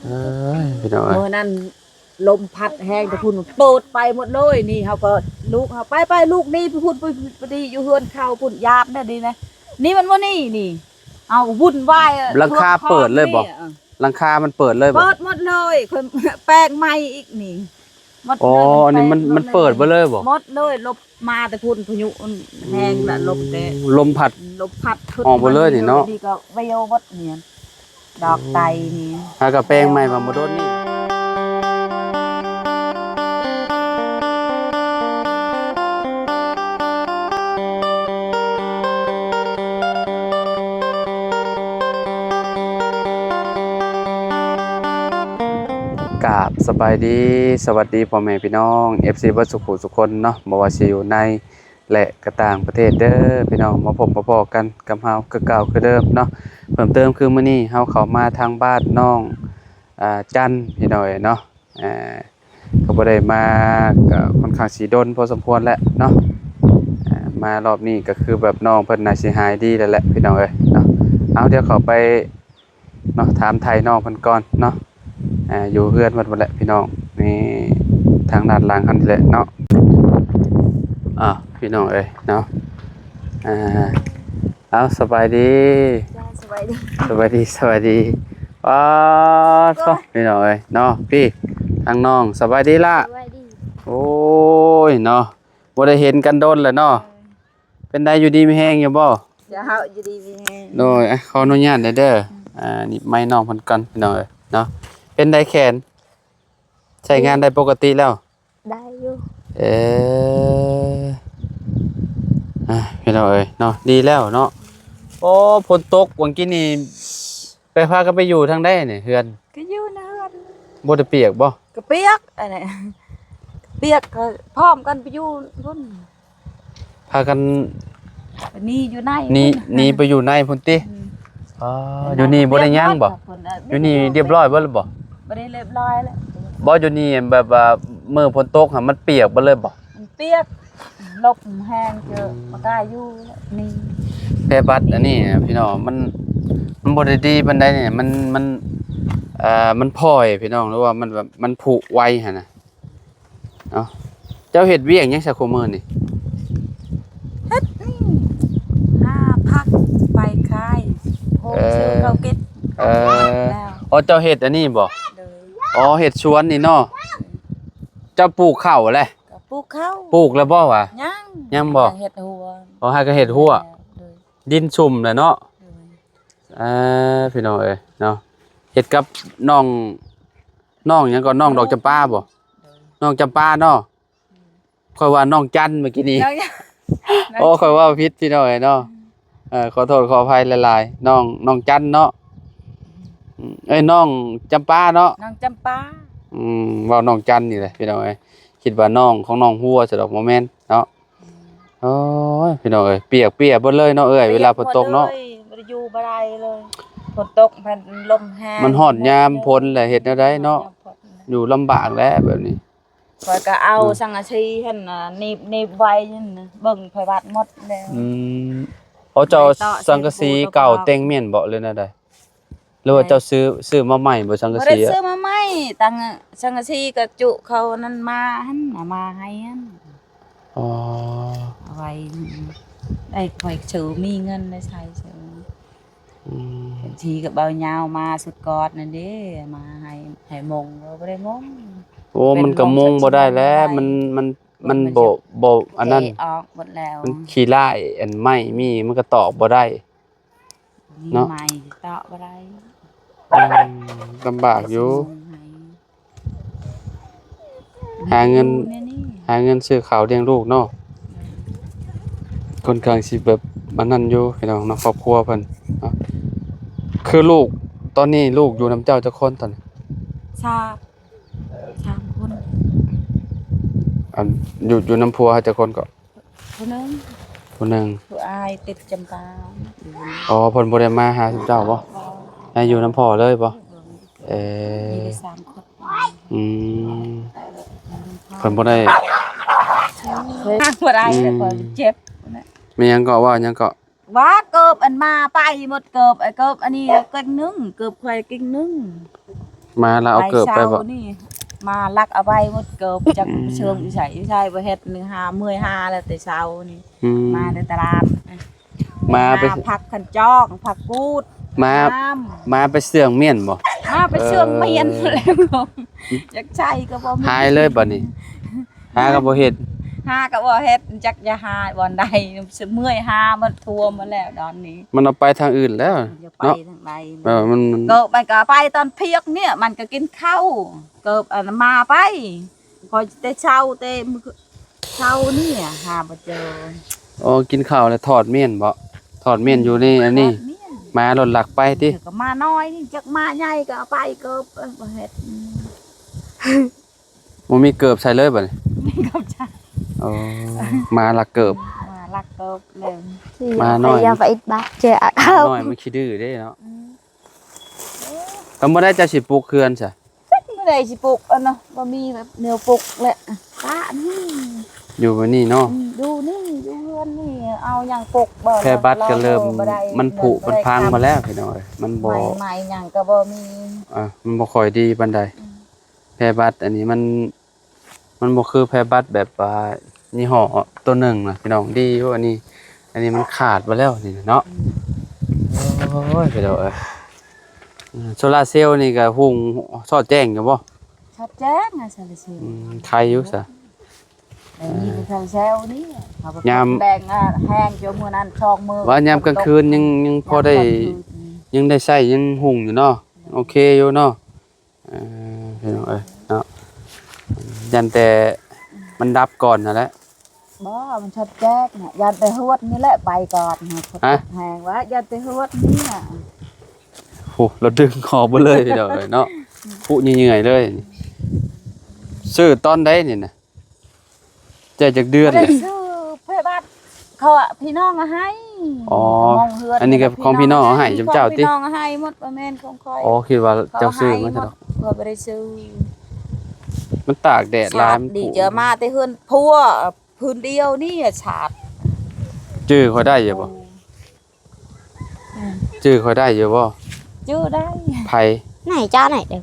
ເອີຍ ພີ່ນ້ອງເອີຍ ມື້ນັ້ນລົມພັດແຮງແຕ່ພຸ້ນ ເປີດໄປໝົດເລີຍ. ນີ້ເຮົາກໍ ລູກເຮົາ ໄປໆ ລູກໜີໄປພຸ້ນ ໄປ ໄປດີຢູ່ເຮືອນເຂົາພຸ້ນ ຢາບແດ່ດີນະ. ນີ້ມັນບໍ່ໜີນີ້ ເຮົາວຸ່ນວາຍ ຫຼັງຄາເປີດເລີຍບໍ່? ເອີ ຫຼັງຄາມັນເປີດເລີຍບໍ່? ເປີດໝົດເລີຍ ຂ້ອຍແປງໃໝ່ອີກນີ້ ໝົດເລີຍ. ອໍ ອັນນີ້ມັນ ມັນເປີດເບິດເລີຍບໍ່? ໝົດເລີຍ ລົມ ມາແຕ່ພຸ້ນ ພາຍຸແຮງລະ ລົມແຕ່ ໂອ້ ລົມພັດ ລົມພັດ ອອກເບິດເລີຍນີ້ເນາະ. ນີ້ກໍວຽວເບິດນີ້ ດອກໄຕນີ້ ຫາກະແປງໃໝ່ວ່າບໍ່ດົນນີ້. ກາບສະບາຍດີ ສະຫວັດດີພໍ່ແມ່ພີ່ນ້ອງ ເອັຟຊີ ເບິດສູ່ຜູ້ສູ່ຄົນເນາະ ບໍ່ວ່າຊິຢູ່ໃນ ແລະ ກະຕ່າງປະເທດເດີພີ່ນ້ອງ. ມາພົບມາພໍ້ກັນກັບເຮົາຄືເກົ່າຄືເດີມເນາະ. ເພີ່ມເຕີມຄືມື້ນີ້ເຮົາເຂົ້າມາທາງບ້ານນ້ອງ ອາ ຈັນ ພີ່ນ້ອງເອີຍເນາະ. ອາ ກໍບໍ່ໄດ້ມາ ກໍຄ່ອນຂ້າງຊິດົນພໍສົມຄວນແຫຼະເນາະ. ອາ ມາຮອບນີ້ກໍຄືແບບນ້ອງເພິ່ນໜ້າຊິຫາຍດີແລ້ວແຫຼະພີ່ນ້ອງເອີຍເນາະ. ເອົາ ດຽວເຂົ້າໄປ ເນາະ ຖາມໄຖ່ນ້ອງເພິ່ນກ່ອນເນາະ. ອ່າ ຢູ່ເຮືອນເພິ່ນພຸ້ນແຫຼະພີ່ນ້ອງ ນີ້ ທາງດ້ານຫຼັງຫັ້ນນີ້ແຫຼະເນາະ. ອ້າວ ພີ່ນ້ອງເອີຍເນາະ ອ່າ ເອົາ ສະບາຍດີ. ຈ້າ ສະບາຍດີ ສະບາຍດີ ສະບາຍດີ. ປາດໂທ້ ພີ່ນ້ອງເອີຍເນາະ. ພີ່ ທາງນ້ອງ ສະບາຍດີລະ. ສະບາຍດີ. ໂອ້ຍເນາະ ບໍ່ໄດ້ເຫັນກັນດົນແລ້ວເນາະ. ເອີ ເປັນໃດ ຢູ່ດີມີແຮງຢູ່ບໍ່? ເຈົ້າ ຢູ່ດີມີແຮງ. ໂດຍ ອ່ະ ຂໍອະນຸຍາດແດ່ເດີ. ອືມ ອ່າ ໜີບໄມນ້ອງເພິ່ນກ່ອນພີ່ນ້ອງເອີຍເນາະ. ເປັນໃດແຂນ ໃຊ້ງານໄດ້ປົກກະຕິແລ້ວ? ໄດ້ຢູ່. ເອີ ອ່ະ ພີ່ນ້ອງເອີຍເນາະ ດີແລ້ວເນາະ. ໂອ້ ຝົນຕົກຫວ່າງກີ້ນີ້ ໄປ ພາກັນໄປຢູ່ທາງໃດນີ້ເຮືອນ? ກໍຢູ່ໃນເຮືອນ. ບໍ່ໄດ້ປຽກບໍ່? ກໍປຽກ ອັນນີ້ ປຽກກໍພ້ອມກັນໄປຢູ່ພຸ້ນ. ພາກັນ ໜີຢູ່ໃນ ໜີ ໜີໄປຢູ່ໃນພຸ້ນຕິ? ອືມ ອໍ ຢູ່ນີ້ບໍ່ໄດ້ຫຍັງບໍ່? ຢູ່ນີ້ຮຽບຮ້ອຍເບິດແລ້ວບໍ່? ບໍ່ໄດ້ຮຽບຮ້ອຍແລ້ວ. ບໍ່ ຢູ່ນີ້ແບບວ່າມື້ຝົນຕົກຫັ້ນມັນປຽກເບິດເລີຍບໍ່? ມັນປຽກ ລົມແຮງເຈີ ອືມ ບໍ່ກ້າຢູ່ນີ້. ແພບັດອັນນີ້ພີ່ນ້ອງ ມັນ ມັນບໍ່ໄດ້ດີປານໃດນີ້ ມັນ ມັນ ເອີ່ ມັນພອຍພີ່ນ້ອງ ຫຼືວ່າມັນແບບ ມັນຜຸໄວຫັ້ນນະ. ເອົາ ເຈົ້າເຮັດວຽກຫຍັງຊະຄູ່ມື້ນີ້? ເຮັດນີ້ ຫາຜັກໄປຂາຍ ໂຮມ ເອີ ຊື້ເຂົ້າກິນ. ເອີ ແລ້ວ ອໍ ເຈົ້າເຮັດອັນນີ້ບໍ່? ໂດຍ. ອໍ ເຮັດສວນນີ້ເນາະ. ເຈົ້າປູກເຂົ້າແຫຼະ? ກໍປູກເຂົ້າ. ປູກແລ້ວບໍ່ຫວາ? ຍັງ. ຍັງບໍ່? ເຮັດຮົ້ວ. ອໍ ຫາກໍເຮັດຮົ້ວ. ໂດຍ. ດິນຊຸ່ມແຫຼະເນາະ. ໂດຍ. ອ່າ ພີ່ນ້ອງເອີຍເນາະ ເຮັດກັບນ້ອງ ນ້ອງຫຍັງກໍ ນ້ອງດອກຈຳປາບໍ່? ໂດຍ. ນ້ອງຈຳປາເນາະ. ອືມ ຂ້ອຍວ່ານ້ອງຈັນເມື່ອກີ້ນີ້. ນ້ອງ ໂອ້ ຂ້ອຍເວົ້າຜິດພີ່ນ້ອງເອີຍເນາະ. ເອີ ຂໍໂທດຂໍອະໄພຫຼາຍໆ ນ້ອງ ນ້ອງຈັນເນາະ. ອືມ ເອີຍ ນ້ອງຈຳປາເນາະ ນ້ອງຈຳປາ. ອືມ ເວົ້ານ້ອງຈັນນີ້ແຫຼະພີ່ນ້ອງເອີຍ ຄິດວ່ານ້ອງຂອງນ້ອງຮົ້ວຊະດອກ ບໍ່ແມ່ນເນາະ. ອືມ ໂອ້ຍ ພີ່ນ້ອງເອີຍ ປຽກເປຍເບິດເລີຍເນາະເອື້ອຍ ເວລາຝົນຕົກເນາະ. ບໍ່ໄດ້ຢູ່ບໍ່ໄດ້ເລີຍ ຝົນຕົກພັດລົມແຮງ ມັນຮອດຍາມຝົນແຫຼະ ເຮັດແນວໃດເນາະ ຢູ່ລຳບາກແຫຼະແບບນີ້. ຂ້ອຍກໍເອົາ ອືມ ສັງກະສີຫັ້ນນະ ໜີບ ໜີບໄວ້ຫັ້ນນະ ເບິ່ງໄພວັດໝົດແລ້ວ. ອືມ ເອົາ ເຈົ້າ ໄມ້ເຕາະ ສັງກະສີ ເສພູ ເກົ່າແຕ່ງແມ່ນບໍ່ ຫຼືແນວໃດ? ຫຼືວ່າເຈົ້າຊື້ ຊື້ມາໃໝ່ບໍ່ ສັງກະສີ? ບໍ່ໄດ້ຊື້ມາໃໝ່ ຕັ້ງສັງກະສີກະຈຸເຂົານັ້ນມາຫັ້ນນະ ມາໃຫ້ຫັ້ນ. ອໍ ເອົາໄວ້ ໄດ້ຂ້ອຍຊື້ ມີເງິນໄດ້ໃຊ້ຊື້. ອືມ ບາງທີກໍເບົາຍາວມາສຸດກອດນັ້ນເດ້ ມາໃຫ້ ໃຫ້ມຸງ ບໍ່ໄດ້ມຸງ. ໂອ້ ມັນກໍມຸງບໍ່ໄດ້ແຫຼະ ມັນ ມັນ ມັນບໍ່ ບໍ່ອັນນັ້ນ ອອກໝົດແລ້ວ ມັນຂີ້ລ້າຍ ອັນໄມ້ມີ ມັນກໍຕອກບໍ່ໄດ້. ມີ ເນາະ ໄມ້ເຕາະບໍ່ໄດ້. ອືມ ລຳບາກຢູ່ ຫາເງິນ ຫາເງິນຊື້ເຂົ້າລ້ຽງລູກເນາະ. ອືມ ຂ້ອນຂ້າງຊິແບບອັນນັ້ນຢູ່ພີ່ນ້ອງເນາະ ຄອບຄົວເພິ່ນເນາະ. ຄືລູກ ຕອນນີ້ລູກຢູ່ນຳເຈົ້າຈັກຄົນຕອນນີ້? ສາມ ສາມຄົນ. ອັນ ຢູ່ ຢູ່ນຳຜົວເຮົາຈັກຄົນເກາະ? ຜູ້ໜຶ່ງ ຜູ້ໜຶ່ງ ຜູ້ອ້າຍຕິດຈຳປາ. ອໍ ເພິ່ນບໍ່ໄດ້ມາຫາເຈົ້າບໍ່? ບໍ່ ໄດ້ຢູ່ນຳພໍ່ເລີຍບໍ່? ເອີ ມີແຕ່ສາມຄົນ. ອືມ ເພິ່ນບໍ່ໄດ້ ບໍ່ໄດ້ ອືມ ເຈັບ. ແມ່ນຫຍັງເກາະ? ວ່າຫຍັງເກາະ? ວ່າເກີບອັນມາໄປໝົດ ເກີບ ເກີບອັນນີ້ເກັ່ງໜຶ່ງ ເກີບຂ້ອຍເກັ່ງໜຶ່ງ. ມາລະເອົາເກີບໄປບໍ່? ນີ້ມາລັກເອົາໄປໝົດເກີບ ຈັກ ອືມ ໄປເຊີງຢູ່ໃສຢູ່ໃສ ບໍ່ເຮັດ ໜຶ່ງຫາເມື່ອຍຫາແລ້ວແຕ່ເຊົ້ານີ້ ອືມ ມາແຕ່ຕະຫຼາດ ມາໄປ ມາຜັກຄັນຈອງ ຜັກກູດ ມາ ມາໄປເຊື່ອງມ້ຽນບໍ່? ມາໄປເຊື່ອງມ້ຽນ ເອີ ແລ້ວ ຢາກໃຊ້ກໍບໍ່ມີ ຫາຍເລີຍບັດນີ້ ຫາກໍບໍ່ເຮັດ ຫາກໍບໍ່ເຮັດ ຈັກຈະຫາບ່ອນໃດ ເມື່ອຍຫາໝົດ ທົ່ວໝົດແລ້ວດອນນີ້ ມັນເອົາໄປທາງອື່ນແລ້ວ ຢາກໄປ ເນາະ ທາງໃດ ເອີ ມັນ ມັນ ກໍ ມັນກໍໄປຕອນພຽກນີ້ ມັນກໍກິນເຂົ້າ ກໍອັນມາໄປ ຂ້ອຍແຕ່ເຊົ້າ ແຕ່ມື້ເຊົ້ານີ້ຫາບໍ່ເຈີ ອໍ ກິນເຂົ້າແລ້ວຖອດມ້ຽນບໍ່? ຖອດມ້ຽນຢູ່ໃນອັນນີ້ ຖອດມ້ຽນ ມາລົດລັກໄປຕິ ກໍມານ້ອຍນີ້ ຈັກມາໃຫຍ່ກໍເອົາໄປ ກໍ ເອີ ບໍ່ເຮັດ ອືມ ບໍ່ມີເກີບໃສ່ເລີຍບັດນີ້ ບໍ່ມີເກີບໃສ່ ອໍ ມາລັກເກີບ ມາລັກເກີບເລີຍ ມານ້ອຍ ມານ້ອຍມັນຂີ້ດື້ເດ້ເນາະ ອືມ ກໍບໍ່ໄດ້ ເຈົ້າຊິປຸກເຮືອນຊະ? ຈັກມື້ໃດຊິປຸກ ອັນນະ ບໍ່ມີແບບແນວປຸກແຫຼະ ປະນີ້ ຢູ່ແບບນີ້ເນາະ ອືມ ຢູ່ນີ້ ຢູ່ເຮືອນນີ້ ເອົາຫຍັງປຸກບໍ່? ແພບັດກໍເລີ່ມ ມັນຜຸມັນພັງມາແລ້ວ ພີ່ນ້ອງເອີຍ ມັນບໍ່ ໄມ້ຫຍັງກໍບໍ່ມີ ອ່າ ມັນບໍ່ຄ່ອຍດີປານໃດ ອືມ ແພບັດອັນນີ້ມັນ ມັນບໍ່ຄືແພບັດແບບວ່າຍີ່ຫໍ້ໂຕໜຶ່ງນະ ພີ່ນ້ອງ ດີຢູ່ ອັນນີ້ ອັນນີ້ມັນຂາດໄປແລ້ວນີ້ເນາະ ອືມ ໂອ້ຍ ພີ່ນ້ອງເອີຍ ໂຊລາເຊວນີ້ກໍຮຸ່ງສອດແຈ້ງຢູ່ບໍ່? ສອດແຈ້ງນະ ໂຊລາເຊວ ອືມ ໄຄຢູ່ຊະ ແຕ່ນີ້ກໍເຊົາແຊວນີ້ ຍາມແດງ ອ່າ ແຮງຢູ່ມື້ນັ້ນສອງມື້ ວ່າຍາມກາງຄືນຍັງ ຍັງພໍໄດ້ ຍັງໄດ້ໃຊ້ ຍັງຮຸ່ງຢູ່ເນາະ ໂອເຄຢູ່ເນາະ ເອີ ພີ່ນ້ອງເອີຍເນາະ ຢ້ານແຕ່ມັນດັບກ່ອນຫັ້ນແຫຼະ ບໍ່ ມັນສອດແຈ້ງນະ ຢ້ານແຕ່ຮວດນີ້ແຫຼະໄປກ່ອນ ຮະ ແຮງວ່າຢ້ານແຕ່ຮວດນີ້ນະ ໂອ້ ລາວດຶງອອກເບິດເລີຍ ພີ່ນ້ອງເອີຍເນາະ ຜຸເຫື່ອຍເລີຍ ຊື້ຕອນໃດນີ້ນະ? ແຈກຈັກເດືອນແລ້ວ? ບໍ່ໄດ້ຊື້ ເພື່ອບັດ ເຂົາ ພີ່ນ້ອງເອົາໃຫ້ ອໍ ອັນນີ້ກໍຂອງພີ່ນ້ອງເອົາໃຫ້ ຂອງເຈົ້າຕິ ພີ່ນ້ອງເອົາໃຫ້ໝົດ ບໍ່ແມ່ນຂອງຂ້ອຍ ອໍ ຄິດວ່າເຈົ້າຊື້ມາ ເຂົາໃຫ້ໝົດ ຂ້ອຍບໍ່ໄດ້ຊື້ ມັນຕາກແດດຫຼາຍ ມັນຜຸ ດີເຈີມາແຕ່ເຮືອນຜົວ ພື້ນດຽວນີ້ສາດ ຈື່ຂ້ອຍໄດ້ຢູ່ບໍ່? ອືມ ຈື່ຂ້ອຍໄດ້ຢູ່ບໍ່? ຈື່ໄດ້ ໃຜ? ໄໜເຈົ້າໄໜເດີ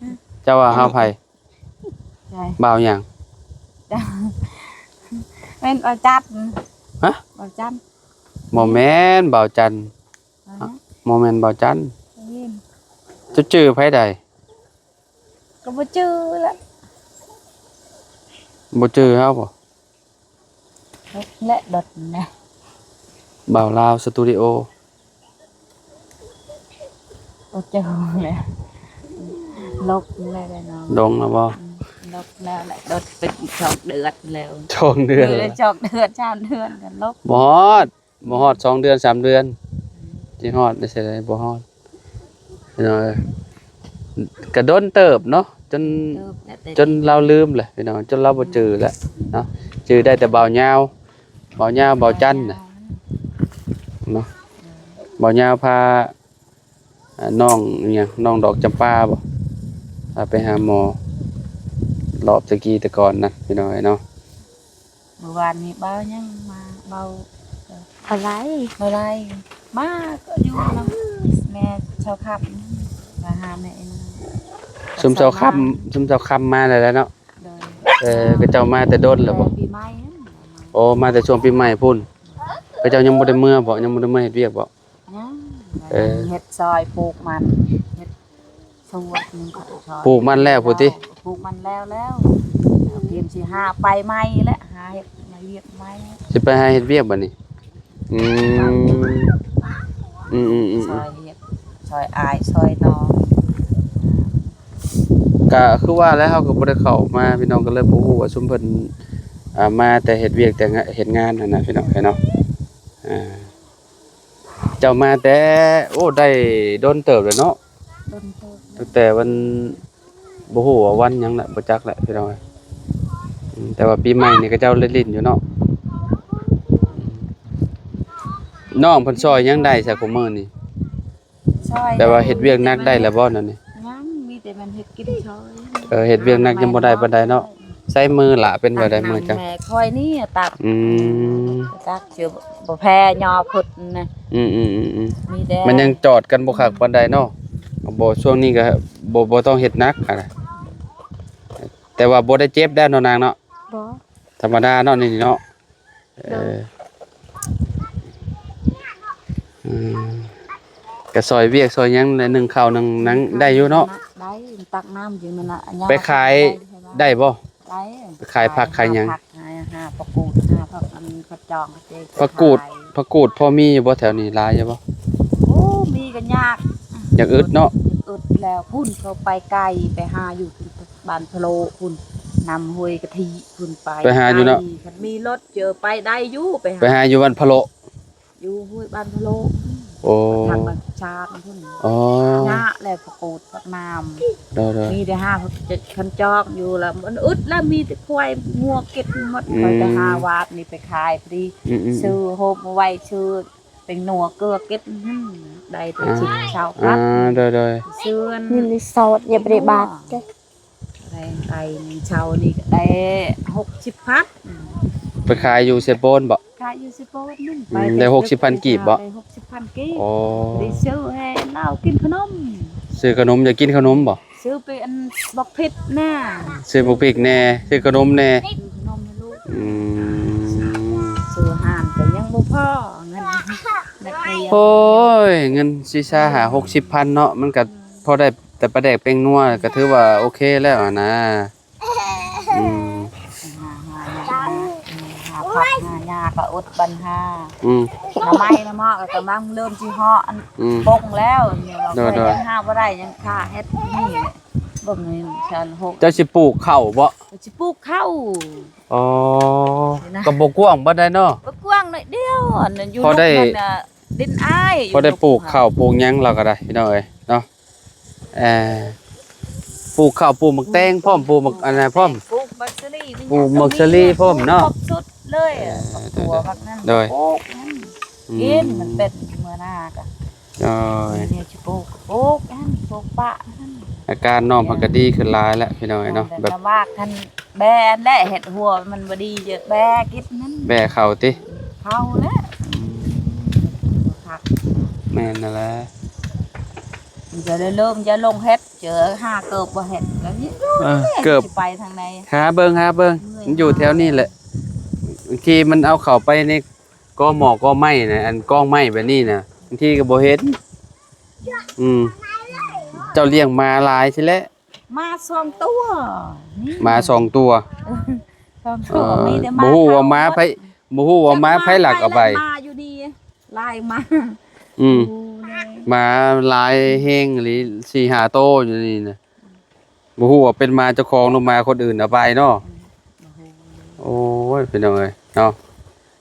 ເຈົ້າວ່າເຮົາໃຜ? ໃຜ? ບ່າວຫຍັງ? ແມ່ນບ່າວຈັນ ຮະ? ບ່າວຈັນ ບໍ່ແມ່ນບ່າວຈັນ ບໍ່ແມ່ນບ່າວຈັນ ໄດ້ຍິນ ເຈົ້າຈື່ໃຜໃດ? ກໍບໍ່ຈື່ແຫຼະ ບໍ່ຈື່ເຮົາບໍ່? ແລະ ດົດນະ ບ່າວລາວສະຕູດິໂອ ບໍ່ຈື່ແຫຼະ ລົກແລ້ວເນາະ ລົງແລ້ວບໍ່? ອືມ ລົກແລ້ວແຫຼະ ດົດເປັນສອງເດືອນແລ້ວ ສອງເດືອນ ເອີ ແລ້ວ ສອງເດືອນ ສາມເດືອນກໍລົກ ບໍ່ຮອດ ບໍ່ຮອດສອງເດືອນ ສາມເດືອນ ຊິຮອດໄດ້ໃສ ບໍ່ຮອດ ພີ່ນ້ອງເອີຍ ກະດົນເຕີບເນາະ ຈົນ ເຕີບແລ້ວແຕ່ ຈົນລາວລືມແຫຼະ ພີ່ນ້ອງ ຈົນລາວບໍ່ຈື່ແລ້ວເນາະ ຈື່ໄດ້ແຕ່ບ່າວຍາວ ບ່າວຍາວ ບ່າວຈັນນະ ເນາະ ບ່າວຍາວພາ ອ່າ ນ້ອງອີຫຍັງ ນ້ອງດອກຈຳປາບໍ ພາໄປຫາໝໍ ລອບແຕ່ກີ້ແຕ່ກ່ອນນະ ພີ່ນ້ອງເອີຍເນາະ. ມື້ວານນີ້ເບົາຍັງມາ ເບົາ ເອີ ເບົາໄລ ເບົາໄລ ມາກໍຢູ່ນຳແມ່ຊາວຄຳ ມາຫາແມ່ເອງ ຊຸມຊາວຄຳ ຊຸມຊາວຄຳມາແລ້ວເນາະ. ໂດຍ ເອີ ເຂົາເຈົ້າມາແຕ່ດົນແລ້ວບໍ? ແຕ່ປີໃໝ່ ໂອ້ ມາແຕ່ຊ່ວງປີໃໝ່ພຸ້ນ ເຂົາເຈົ້າຍັງບໍ່ໄດ້ເມືອບໍ? ຍັງບໍ່ໄດ້ເມືອເຮັດວຽກບໍ? ຍັງ ເອີ ເຮັດຊອຍປູກມັນ ເຮັດສວນ ປູກມັນແລ້ວພຸ້ນຕິ? ປູກມັນແລ້ວແລ້ວ ກຽມຊິຫາໄປໃໝ່ແຫຼະ ຫາເຮັດວຽກໃໝ່ ຊິໄປຫາເຮັດວຽກບັດນີ້. ອືມ ອືມໆໆ ຊ່ອຍເຮັດ ຊ່ອຍອ້າຍ ຊ່ອຍນ້ອງ ກະຄືວ່າແຫຼະ ເຮົາກໍບໍ່ໄດ້ເຂົ້າມາ ພີ່ນ້ອງກໍເລີຍບໍ່ຮູ້ວ່າຊຸມເພິ່ນ ອ່າ ມາແຕ່ເຮັດວຽກ ແຕ່ເຮັດງານຫັ້ນນະ ພີ່ນ້ອງເອີຍເນາະ. ອ່າ ເຈົ້າມາແຕ່ ໂອ້ ໄດ້ດົນເຕີບແລ້ວເນາະ ດົນເຕີບ ຕັ້ງແຕ່ວັນ ບໍ່ຮູ້ວ່າວັນຫຍັງແຫຼະ ບໍ່ຈັກແຫຼະ ພີ່ນ້ອງເອີຍ. ອືມ ແຕ່ວ່າປີໃໝ່ນີ້ເຂົາເຈົ້າໄດ້ຫຼິ້ນຢູ່ເນາະ. ອືມ ນ້ອງເພິ່ນຊ່ອຍຫຍັງໄດ້ຊະ ຄູ່ມື້ນີ້? ຊ່ອຍ ແບບວ່າເຮັດວຽກໜັກໄດ້ແລ້ວບໍ່ ແນວນີ້? ຍັງ ມີແຕ່ມັນເຮັດກິນຊ່ອຍ. ເອີ ເຮັດວຽກໜັກຍັງບໍ່ໄດ້ປານໃດເນາະ. ໃຊ້ມືລະເປັນແບບໃດ ມືເຈົ້າ? ແມ່ຂ້ອຍນີ້ຕັກ ອືມ ຕັກ ຊິບໍ່ແພ້ຍໍຂຶ້ນນະ. ອືມໆໆໆ ມີແຕ່ ມັນຍັງຈອດກັນບໍ່ຄັກປານໃດເນາະ. ບໍ່ ຊ່ວງນີ້ກໍບໍ່ ບໍ່ຕ້ອງເຮັດໜັກຫັ້ນນະ ແຕ່ວ່າບໍ່ໄດ້ເຈັບແລ້ວເນາະນາງເນາະ. ບໍ່ ທຳມະດາເນາະ ນີ້ເນາະ. ເອີ ໂດຍ ອືມ ກໍຊ່ອຍວຽກຊ່ອຍຫຍັງ ໜຶ້ງເຂົ້າໜຶ້ງຫຍັງໄດ້ຢູ່ເນາະ. ໄດ້ ຕັກນ້ຳຢູ່ນັ້ນນະ ໄປຂາຍໄດ້ບໍ່? ໄດ້ ໄປຂາຍຜັກຂາຍຫຍັງ? ຫາຜັກ ຫາ ຫາຜັກກູດ ຫາຜັກອັນຂະຈອງ ຜັກກູດ ຜັກກູດພໍມີຢູ່ບໍ່ແຖວນີ້ ຫຼາຍຢູ່ບໍ່? ໂອ້ ມີກໍຍາກ ຢາກອຶດເນາະ ຢາກອຶດແລ້ວ. ພຸ້ນເຂົາໄປໄກ ໄປຫາຢູ່ພຸ້ນ ບ້ານພະໂລພຸ້ນ ນຳຫ້ວຍກະທິພຸ້ນໄປ ໄປຫາຢູ່ເນາະ ໄກ ຄັນມີລົດເຈີໄປໄດ້ຢູ່ ໄປຫາ ໄປຫາຢູ່ບ້ານພະໂລ ຢູ່ຫ້ວຍບ້ານພະໂລ. ໂອ້ ທາງບ້ານຊາດພຸ້ນ. ອໍ ຍາກແຫຼະ ຜັກກູດ ຜັກໜາມ. ໂດຍໆ ມີແຕ່ຫາຄັນຈອກຢູ່ລະ ມັນອຶດລະ ມີແຕ່ຄວາຍງົວເກັດໝົດ. ອືມ ຂ້ອຍໄປຫາວາດນີ້ໄປຂາຍພໍດີ ອືມໆໆ ຊື້ໂຮມມາໄວ້ ຊື້ແປ້ງນົວເກືອເກັດ ອືມ ໄດ້ແຕ່ ອ່າ ສິບ ຊາວພັນ. ອ່າ ໂດຍໆ ຊື້ອັນ ມີຣີສອດ ຢ່າໄປໄດ້ບາດເດີ. ໄດ້ ໄດ້ເຊົ້ານີ້ກໍໄດ້ຫົກສິບພັນ. ໄປຂາຍຢູ່ເຊໂປນບໍ່? ຂາຍຢູ່ເຊໂປນນັ້ນ. ອືມ ໄປ ໄດ້ຫົກສິບພັນກີບບໍ່? ໄດ້ຫົກສິບພັນກີບ. ອໍ ໄດ້ຊື້ໃຫ້ລາວກິນຂະໜົມ. ຊື້ຂະໜົມ ຢາກກິນຂະໜົມບໍ່? ຊື້ໄປອັນບັກເຜັດນະ ຊື້ບັກພິກແດ່ ຊື້ຂະໜົມແດ່ ຊື້ຂະໜົມໃຫ້ລູກ. ອືມ ຊື້ອາຫານກໍຍັງບໍ່ພໍເງິນ ນັກຮຽນ. ໂອ້ຍ ເງິນສີ່ ຫ້າ ຫົກສິບພັນເນາະ ມັນກໍ ອືມ ພໍໄດ້ ແຕ່ປາແດກແປ້ງນົວກໍຖືວ່າໂອເຄແລ້ວຫັ້ນນະ. ອືມ ຫາ ຫາ ຫາ ຫາຜັກຫາຫຍ້າກໍອົດບັນຫາ. ອືມ ໜໍ່ໄມ້ໜໍ່ເມາະກໍກຳລັງເລີ່ມຊິເຫາະ ອືມ ປົງແລ້ວ. ໂດຍໆ ຍັງຫາບໍ່ໄດ້ ຍັງຄາເຮັດນີ້ແຫຼະ. ເບິ່ງນີ້ຊັ້ນຫົກ ເຈົ້າຊິປູກເຂົ້າບໍ່? ຊິປູກເຂົ້າ. ອໍ ນີ້ນະ ກໍບໍ່ກວ້າງປານໃດເນາະ ບໍ່ກວ້າງໜ້ອຍດຽວ. ອັນນັ້ນຢູ່ ພໍໄດ້ ລຸ່ມນັ້ນນະ ດິນອ້າຍ ພໍໄດ້ປູກເຂົ້າປູກຫຍັງລາວກໍໄດ້ ພີ່ນ້ອງເອີຍເນາະ. ເອີ ປູກເຂົ້າ ປູກໝາກແຕງພ້ອມ ປູກໝາກອັນນັ້ນພ້ອມ ປູກໝາກສາລີ ປູກໝາກສາລີພ້ອມເນາະ ຄົບຊຸດເລີຍ. ເອີ ຜັກບົວ ໂດຍໆ ຜັກນັ້ນ ໂດຍ ປູກນັ້ນ ອືມ ກິນ ມັນເປັນເມື່ອໜ້າກະ ໂດຍ ນີ້ຊິປູກ ປູກອັນ ປູກປະຫັ້ນ. ອາການນ້ອງເພິ່ນກໍດີຂຶ້ນຫຼາຍແລ້ວ ພີ່ນ້ອງເອີຍເນາະ ແບບລຳບາກຫັ້ນ ແບຫັ້ນແຫຼະ ເຮັດຫົວມັນບໍ່ດີ ຈະແບກິນຫັ້ນ ແບເຂົ້າຕິ ເຂົ້າແຫຼະ. ອືມ ຄັກ ແມ່ນນັ້ນແຫຼະ ມັນຈະໄດ້ເລີ່ມຈະລົງເຮັດ ເຈີຫາເກີບບໍ່ເຫັນ ແລ້ວນີ້ ເອີ ເກີບ ຊິໄປທາງໃດ ຫາເບິ່ງ ຫາເບິ່ງ ເມື່ອຍ ມັນຢູ່ແຖວນີ້ແຫຼະ. ບາງທີມັນເອົາເຂົ້າໄປໃນ ກໍໝໍ້ກໍໄມ້ນະ ອັນກອງໄມ້ແບບນີ້ນະ ບາງທີກໍບໍ່ເຫັນ. ອືມ ເຈົ້າລ້ຽງໝາຫຼາຍຊີ້ແຫຼະ. ໝາສອງຕົວນີ້ ໝາສອງຕົວ ສອງຕົວ ເອີ ມີແຕ່ໝາ ບໍ່ຮູ້ວ່າໝາໃຜ ບໍ່ຮູ້ວ່າໝາໃຜລັກເອົາໄປ ໝາຢູ່ນີ້ຫຼາຍໝາ. ອືມ ໝາຫຼາຍແຮງອີ່ຫຼີ ສີ່ຫ້າໂຕຢູ່ນີ້ນະ. ບໍ່ຮູ້ວ່າເປັນໝາເຈົ້າຂອງ ຫຼື ໝາຄົນອື່ນເອົາໄປເນາະ. ອືມ ໂອ້ຍ ພີ່ນ້ອງເອີຍເນາະ.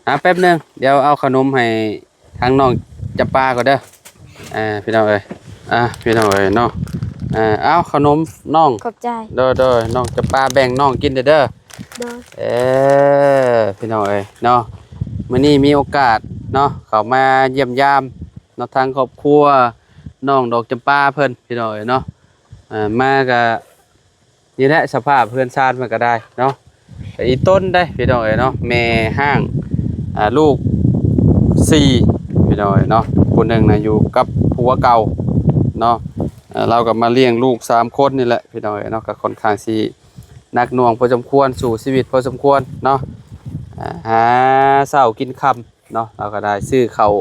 ອ່າ ແປັບໜຶ່ງ ດຽວເອົາຂະໜົມໃຫ້ທາງນ້ອງຈຳປາກ່ອນເດີ. ອ່າ ພີ່ນ້ອງເອີຍ ອ່າ ພີ່ນ້ອງເອີຍເນາະ. ອ່າ ເອົາຂະໜົມນ້ອງ ຂອບໃຈ. ໂດຍໆ ນ້ອງຈຳປາແບ່ງນ້ອງກິນເດີ. ໂດຍ ເອີ ພີ່ນ້ອງເອີຍເນາະ. ມື້ນີ້ມີໂອກາດເນາະ ເຂົ້າມາຢ້ຽມຢາມເນາະ ທາງຄອບຄົວນ້ອງດອກຈຳປາເພິ່ນ ພີ່ນ້ອງເອີຍເນາະ. ອ່າ ມາກະ ນີ້ແຫຼະ ສະພາບເຮືອນຊານເພິ່ນກໍໄດ້ເນາະ ອີ່ຕົນເດ້ພີ່ນ້ອງເອີຍເນາະ. ແມ່ຮ້າງ ອ່າ ລູກສີ່ ພີ່ນ້ອງເອີຍເນາະ. ຜູ້ໜຶ່ງນະຢູ່ກັບຜົວເກົ່າເນາະ ເອີ ລາວກໍມາລ້ຽງລູກສາມຄົນນີ້ແຫຼະ ພີ່ນ້ອງເອີຍເນາະ. ກໍຄ່ອນຂ້າງຊິໜັກໜ່ວງພໍສົມຄວນ ສູ້ຊີວິດພໍສົມຄວນເນາະ. ອ່າ ຫາເຊົ້າກິນຄ່ຳເນາະ ລາວກໍໄດ້ຊື້ເຂົ້າ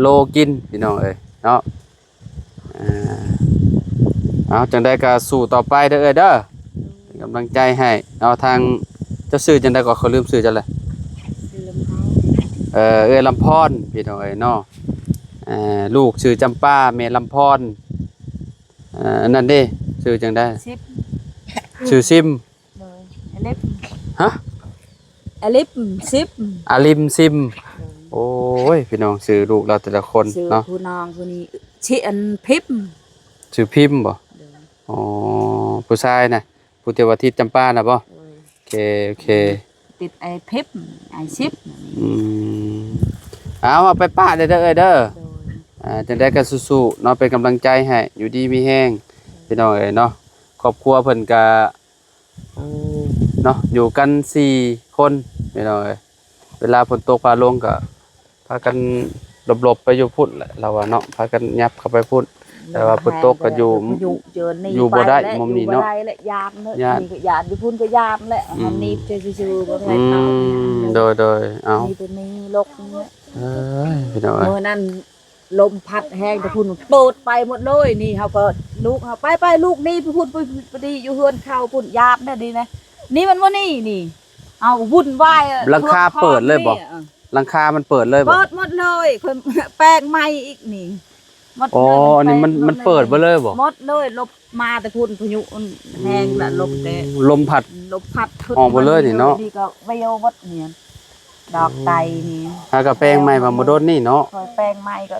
ໂລກິນ ພີ່ນ້ອງເອີຍເນາະ. ອ່າ ເອົາ ຈັ່ງໃດກໍສູ້ຕໍ່ໄປເດີເອື້ອຍເດີ ເປັນກຳລັງໃຈໃຫ້ເນາະ. ທາງ ເຈົ້າຊື່ຈັ່ງໃດກໍ ຂ້ອຍລືມຊື່ເຈົ້າແລ້ວ. ຊື່ລຳພອນ. ເອີ ເອື້ອຍລຳພອນ ພີ່ນ້ອງເອີຍເນາະ. ເອີ ລູກຊື່ຈຳປາ ແມ່ລຳພອນ. ເອີ ອັນນັ້ນເດ້ ຊື່ຈັ່ງໃດ? ຊິບ. ຊື່ຊິມ. ໂດຍ ອາລິບ. ຮະ? ອາລິບ ຊິບ. ອາລິມ ຊິມ. ໂດຍ ໂອ້ຍ ພີ່ນ້ອງ ຊື່ລູກລາວແຕ່ລະຄົນເນາະ. ຜູ້ນ້ອງຜູ້ນີ້ ຊື່ອັນ ພິມ. ຊື່ພິມບໍ? ໂດຍ ອໍ ຜູ້ຊາຍນະ ຜູ້ທີ່ວ່າຕິດຈຳປານະບໍ? ໂດຍ ໂອເຄ ໂອເຄ ຕິດອ້າຍພິມ ອ້າຍຊິບ. ອືມ ເອົາ ເອົາໄປປະເດີເດີເອື້ອຍເດີ. ໂດຍ ອ່າ ຈັ່ງໃດກໍສູ້ໆເນາະ ເປັນກຳລັງໃຈໃຫ້ ຢູ່ດີມີແຮງ ໂດຍ ພີ່ນ້ອງເອີຍເນາະ. ຄອບຄົວເພິ່ນກະ ໂອ້ ເນາະ ຢູ່ກັນສີ່ຄົນພີ່ນ້ອງເອີຍ. ເວລາຝົນຕົກຟ້າລົງກໍພາກັນຫຼົບໆໄປຢູ່ພຸ້ນແຫຼະ ລາວວ່າເນາະ ພາກັນຫຍັບເຂົ້າໄປພຸ້ນ. ແຕ່ວ່າຝົນຕົກກໍຢູ່ ພາຍຸເຈີນນີ້ ຢູ່ບໍ່ໄດ້ ປແລ້ວ ມຸມນີ້ເນາະ ຢູ່ບໍ່ໄດ້ແລ້ວ ຢ້ານເນາະ ຢ້ານ ນີ້ກໍຢ້ານ ຢູ່ພຸ້ນກໍຢ້ານແຫຼະ ເອີ ມັນໜີບເຈຊິຊື່ບໍ່ໃຫ້ເຂົ້າ ອືມ ນີ້ ໂດຍໆ ເອົາ ນີ້ຕົວນີ້ລົກນີ້ແຫຼະ ເອີຍ ພີ່ນ້ອງເອີຍ ມື້ນັ້ນລົມພັດແຮງແຕ່ພຸ້ນ ເປີດໄປໝົດເລີຍ ນີ້ເຮົາກໍ ລູກເຮົາ ໄປໆ ລູກໜີໄປພຸ້ນ ໄປ ໄປດີຢູ່ເຮືອນເຂົາພຸ້ນ ຢ້ານແດ່ດີນະ ນີ້ມັນບໍ່ນີ້ ນີ້ ເອົາວຸ່ນວາຍ ຫຼັງຄາເປີດເລີຍບໍ່? ເອີ ຫຼັງຄາມັນເປີດເລີຍບໍ່? ເປີດໝົດເລີຍ ຂ້ອຍແປງໃໝ່ອີກນີ້ ໝົດເລີຍ ອໍ ອັນນີ້ມັນ ມັນເປີດເບິດເລີຍບໍ່? ໝົດເລີຍ ລົມມາແຕ່ພຸ້ນ ພາຍຸມັນແຮງລະ ອືມ ລົມແຕ່ ລົມພັດ ລົມພັດ ອອກເບິດເລີຍນີ້ເນາະ ນີ້ກໍວຽວໝົດນີ້ ດອກໄຕນີ້ ຫາກະແປງໃໝ່ວ່າບໍ່ດົນນີ້ເນາະ ຂ້ອຍແປງໃໝ່ກໍ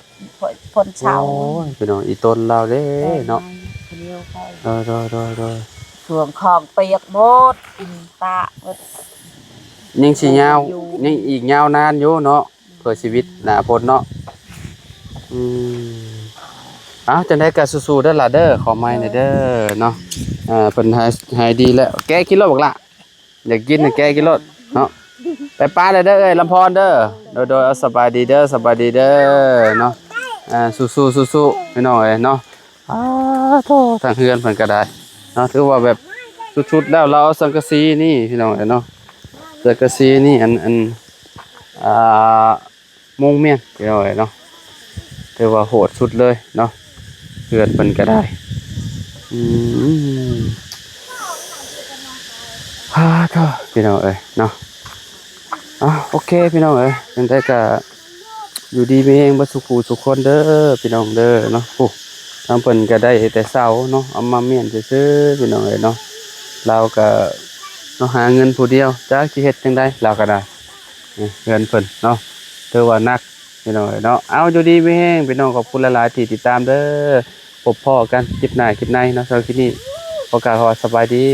ຝົນເຊົາ ໂອ້ຍ ພີ່ນ້ອງ ອີຕົນລາວເດ້ເນາະ ແປງໃໝ່ ເດີ ໂດຍໆ ຊ່ວງຂອງປຽກໝົດ ຕາກໝົດ ຍັງຊິຍາວ ຍັງອີກຍາວນານຢູ່ເນາະ ເພື່ອຊີວິດໜ້າຝົນເນາະ ອືມ ເອົາ ຈັ່ງໃດກໍສູ້ໆເດີຫຼາເດີ ຂໍໃໝ່ແດ່ເດີເນາະ ເອີ ເພິ່ນຫາຍ ຫາຍດີແລ້ວ ແກະກິນໂລດບັກຫຼ້າ ຢາກກິນນະແກະກິນໂລດເນາະ ໄປປະແລ້ວເດີເອີຍ ລຳພອນເດີ ໂດຍໆ ເອົາ ສະບາຍດີເດີ ສະບາຍດີເດີເນາະ ອ່າ ສູ້ໆ ສູ້ໆ ພີ່ນ້ອງເອີຍເນາະ ອ້າໂທ້ ທາງເຮືອນເພິ່ນກໍໄດ້ເນາະ ຖືວ່າແບບສຸດໆແລ້ວ ລາວເອົາສັງກະສີນີ້ ພີ່ນ້ອງເອີຍເນາະ ສັງກະສີນີ້ ອັນ ອັນ ອ່າ ມຸງມຽນ ພີ່ນ້ອງເອີຍເນາະ ຖືວ່າໂຫດສຸດເລີຍເນາະ ເຮືອນເພິ່ນກໍໄດ້ ອືມ ອາໂທ້ ພີ່ນ້ອງເອີຍເນາະ ເອົາ ໂອເຄ ພີ່ນ້ອງເອີຍ ຈັ່ງໃດກໍຢູ່ດີມີແຮງເບິດສູ່ຜູ້ສູ່ຄົນເດີ ພີ່ນ້ອງເດີເນາະ ໂອ້ ທາງເພິ່ນກໍໄດ້ແຕ່ເສົາເນາະ ເອົາມາມ້ຽນຊື່ໆ ພີ່ນ້ອງເອີຍເນາະ ລາວກໍເນາະ ຫາເງິນຜູ້ດຽວ ຈັກຊິເຮັດຈັ່ງໃດ ລາວກໍໄດ້ ນີ້ເຮືອນເພິ່ນເນາະ ຖືວ່າໜັກ ພີ່ນ້ອງເອີຍເນາະ ເອົາ ຢູ່ດີມີແຮງ ພີ່ນ້ອງ ຂອບຄຸນຫຼາຍໆທີ່ຕິດຕາມເດີ ພົບພໍ້ກັນຄລິບໜ້າຄລິບໃນເນາະ ສຳລັບຄລິບນີ້ຂໍກ່າວຄຳວ່າສະບາຍດີ.